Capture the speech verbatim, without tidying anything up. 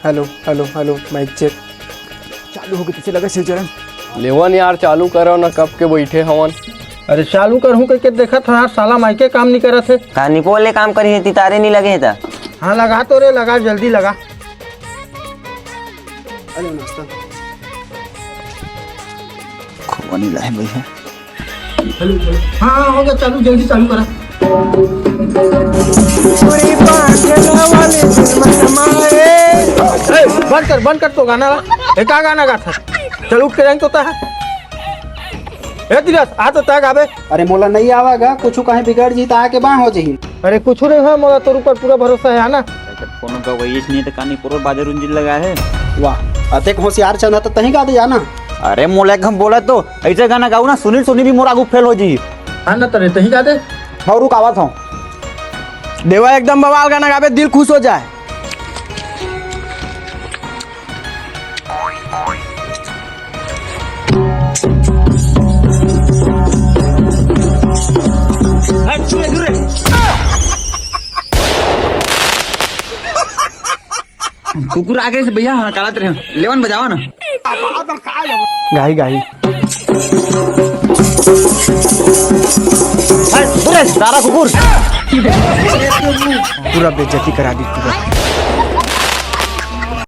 Hello, hello, hello, mic check. चालू हो गे तइसे लगत हे, शिवचरण। लेवन यार, चालू करो ना, कब के बइठे हवन। अरे चालू करहूँ कहिके देखत हँव यार, साला माइके काम नइ करत हे। का निपोल ले काम करही, तितारे नइ लगे हे त? हाँ, लगा तो रे, लगा, जल्दी लगा। अरे नाश्ता। खोवा नइ लाए भैया। Hello, hello. हाँ, हाँ, हो गे चालू, जल्दी चालू करा। ए, बंद कर, बंद कर तो गाना ला। ए, का गाना गात हस? चल उठ के रेंग तो ता। ए धीरज, आ तो ता गाबे। अरे मोला नइ आवा गा, कुछु कहीं बिगड़ जही त आके बाँय हो जही। अरे कुछु नइ होय, मोला तोर ऊपर पूरा भरोसा हे, आ ना। कोनो गवइयेच नइ हे त का निपोर बाजा रुंजिन लगा हे? वाह, अतेक होशियार चंद ह त तहीं गा दे जा ना। अरे मोला एक घम बोला तो, अइसे गाना गाहूँ ना, सुनील सोनी भी मोर आगू फेल हो जही। हाँ ना, तरे तहीं गा दे। हव, रुक, आवत हँव। देवा एकदम बवाल गाना गाबे, दिल खुश हो जाए। कुकुर आ गे हे भैया, हाँ, कालत रहे। लेवन बजावा ना। गाही, गाही। हट, दूर रह, सारा कुकुर। पूरा बेइज्जती करा दी पूरा।